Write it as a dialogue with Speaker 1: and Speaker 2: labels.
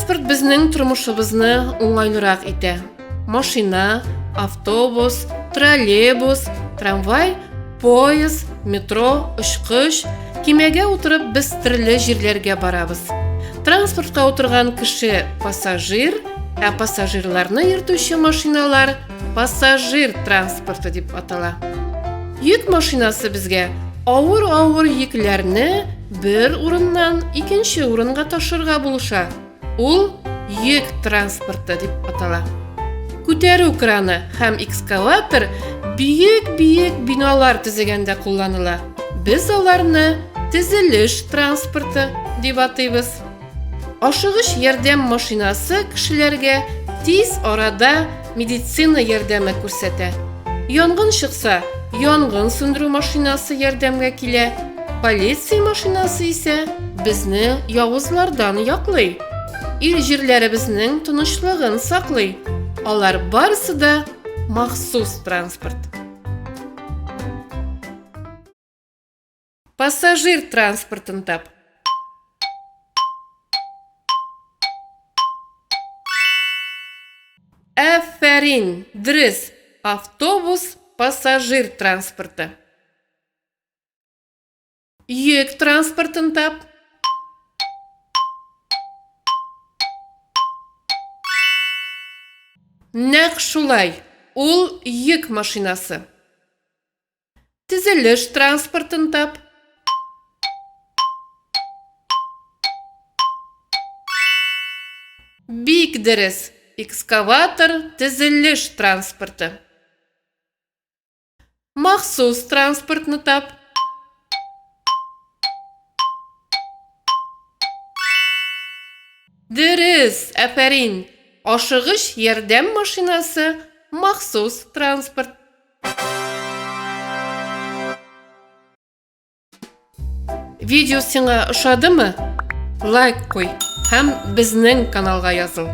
Speaker 1: Транспорт безнең тормышыбызны уңайлырак итә. Машина, автобус, троллейбус, трамвай, поезд, метро, очкыч, кимәгә утырып без төрле җирләргә барабыз. Транспортка утырган кеше пассажир, ә пассажирларны йөртүче машиналар пассажир транспорты дип атала. Йөк машинасы безгә авыр-авыр йөкләрне бер урыннан икенче урынга ташырга булыша. Ул йөк транспорты дип атала. Күтәрү краны һәм экскаватор биек-биек биналар төзегәндә кулланыла. Без аларны төзелеш транспорты дип атыйбыз. Ашыгыч ярдәм машинасы кешеләргә тиз арада медицина ярдәме күрсәтә. Янгын чыкса, янгын сүндерү машинасы ярдәмгә килә. Полиция машинасы исә безне явызлардан яклый. Ил җирләребезнең тынычлыгын саклый. Алар барысы да махсус транспорт. Пассажир транспортын тап. Әфәрин, дөрес, автобус пассажир транспорты. Йөк транспортын тап. Нәкъ шулай, ул йөк машинасы. Төзелеш транспортын тап. Бик дөрес, экскаватор төзелеш транспорты. Махсус транспортны тап. Дөрес, афәрин. Ашыгыч ярдәм машинасы махсус транспорт. Видео сиңа ошадымы? Лайк куй һәм безнең каналга языл.